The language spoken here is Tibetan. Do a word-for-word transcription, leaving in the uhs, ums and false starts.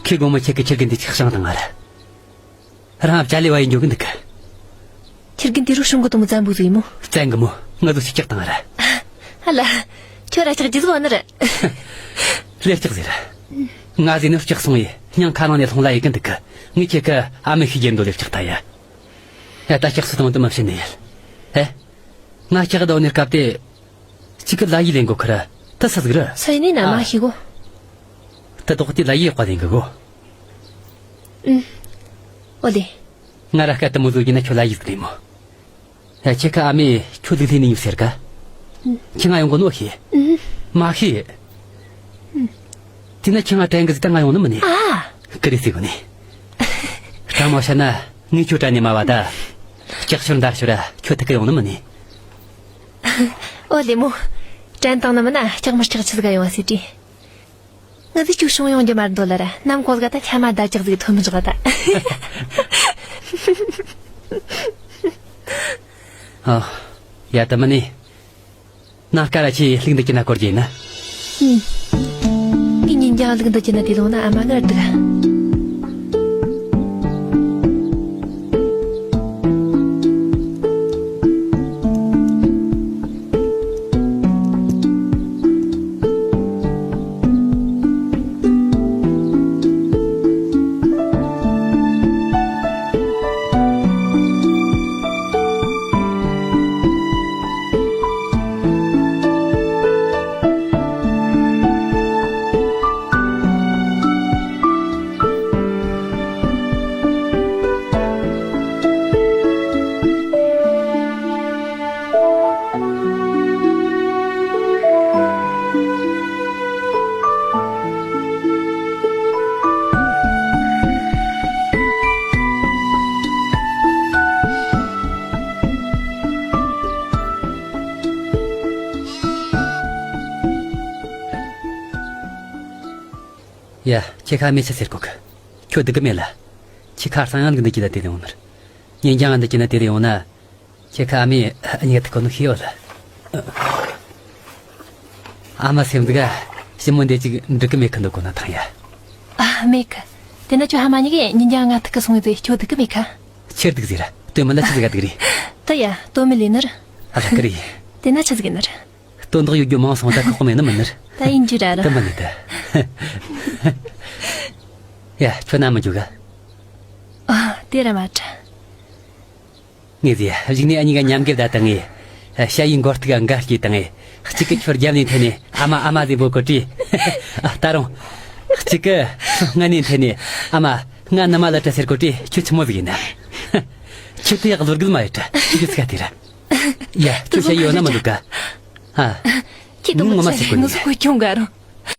ཁོས་དགོང་མོ་ཁྱེད་ཀྱི་ཁྱི་རྒན་དེ་ཅིག་བཤང་བཏང་ང་ར། རང་ཨ་ཅག་ལས་བ་ཡི་འཇོག་གི་འདུག་གི། ཁྱི་རྒན་དེ་རུ་བྱུང་གི་དུ་མོ་བཙན་པོ་ཟིག་ཡིན་མོ། བཙན་གི་མོ། ང་ཚོ་ཞིག་ཀྱག་བཏང་ང་ར། ཧ་ལ། ཁྱོད་ར་ཅག་རྗེས་བ་ནི་ར། ལས་ཀྱག་ཟེར། ང་ཟེར་ནི་ཀྱག་སོང་ཡི་སྙིང་ཁ་ནང་ནས་ལྷུང་ལ་ཡི་གི་འདུག་གི། ངས་ཁྱེད་ཀྱི་ཨ་མའི་ཤི་རྒྱན་འདོད་ལས་ཀྱག་ད་ཡ། ཡ་ད་ཀྱག་སུ་དང་དུ་མ་བྱེད་ནི་ཡལ། ཧེ། ང་ཀྱག་ད་འོ་ནི་སྐབས་དེ། གཅིག་གི་ལ་ཡི་ལེན་གོ་ཁི་ར། ད་ས་ཟིག་ར། སོ་ཡི་ནི་ན་མ་ཨ། ཤི་གོ། ད་དོག་དེ་ལ་ཡི་ཡག་པ་ལེན་གི་གོ། ཨུམ། ཨོ་ལེ། ང་ར་སྐད་དུ་མོ་བཟོ་གི་ན་ཁྱོད་ལ་ཡི་ཟིག་ལེན་མོ། ཡ་ཁྱེད་ཀ་ཨ་མས་ཁྱོད་ལུག་ལྷས་ནི་ཡུག་ཟེར་ག། ཁྱེད་ང་ཡོང་གོ་ནོ་ཤེས། མ་ཤེས། དེ་ན་ཁྱེད་ང་དྲན་གི་ཟིག་ད་ང་ཡོང་ནི་མིན་ནི། ཨ། ཀི་རེ་ཟིག་གོ་ནི། ད་མ་བཤད་ན་ངས་ཁྱོད་དྲན་ནི་མ་བ་ད། ལྕགས་ཤོར་འདར་ཤོར་ར་ཁྱོད་ཐུག་གི་ཡོང་ནི་མིན་ནི། ཨོ་ལེ་མོ། དྲན་བཏང་ནི་མིན་ན་ལྕགས་མི་ལྕགས་ཆི་ཟིག་ག་ཡོང་བ་ཟེར་དྲིས། ང་ཚོས་ཅིག་བྱུང་ཡོང་རྒྱུ་མ་རེད་འདོད་ལ་ར། ནམ་གོ་ལ་ག་ད་ཁྱ་མ་ད་ཅག་ཟིག་ཐོན་མི་ཆོག་ད། ཨ། ཡ་ད་མ་ནི། ནངས་ཀ་ར་ཁྱེད་ལུག་འདི་ཀྱི་ན་སྐོར་གྱིས་ན། ཨུམ། ངས་ཉིན་རྒྱང་ལུག་འདི་ཀྱི་ན་དེ་ལོང་ན་ཨ་མ་ངར་འདུག་ཡ། ཁྱེད་ཁ་མི་ཚེ་ཟེར་གོ་གི། ཁྱོད་སྡུག་གི་མེད་ལ། ཁྱེད་ཁ་སང་ཡང་འདི་གྱིས་ད་དེ་རེ་འོང་ནར། ཉིན་རྒྱང་འདི་གྱིས་ན་དེ་རེ་འོང་ན། ཁྱེད་ཁ་ཨ་མས་ཨ་ཉེ་ཐུག་གོ་ནོ་ཤེས་ཡོད་ལ། ཨ་མ་སེམས་འདུག་ག། ཞི་མོ་འདི་ཅིག་འགྲིག་གི་མེད་གི་འདུག་གོ་ན་ཐང་ཡ། ཨ་མེད་གི། དེ་ན་ཁྱོད་ཧ་མ་ཉེ་གི་ཉིན་རྒྱང་ང་ཐུག་གི་སོང་ཡོད་དེ་ཁྱོད་སྡུག་གི་མེད་ག། ཁྱེད་སྡུག་ཟེར་ར། དོན་མི་ལ་ཆི་ཟིག་ག་སྡུག་རེད། ད་ཡ་དོན་མི་ལེ་ནར། ཨ་ལ་ཀི་རེད། དེ་ན་ཆི་ཟིག་ནར། དོན་དག་ཡོད་རྒྱུ་མང་སོང་ད་ཁོག་མེད་ནི་མིན་ནར། ད་ཡིན་རྒྱུ་ར་ར། ད་མ་ནི་ད། ཡ་ཁྱོད་ན་མི་འཇུག་ག། ཨ་དེ་ར་མ་ཁྲ། ངས་ཟེར་གཞུག་ནས་ཨ་ཉི་ག་མཉམ་གི་བསྡད་དང་ངས། ཤ་ཡི་མགོ་ཐུག་ག་འགའ་སྐྱེས་དང་ངས། གཅིག་གི་ཁྱོད་རྒྱབ་ནས་འཐེན་ནས་ཨ་མ་ཨ་མ་ཟེར་འབོད་གོ་དྲིས། ད་རུང་། གཅིག་གི་སྔ་ནས་འཐེན་ནས་ཨ་མ་ང་ནུ་མ་ལ་བྲ་ཟེར་གོ་དྲིས་ཁྱོད་ཆི་མོ་ཟིག་ཡིན་ན། ཁྱོད་དེ་ཡག་བློ་རྒུད་མ་ཡོད་དྲ་ཁྱོད་ཚིག་དེ་ར། ཡ་ཁྱོད་ཤ་ཡོད་ན་མི་འདུག་ག། ཨ། ཁྱེད་དུ་ངོ་མ་ཚེ་ཚིག་གོ་ངོ་ནས། ཚོ་ཁོ་ཁྱོང་ག་རུང་།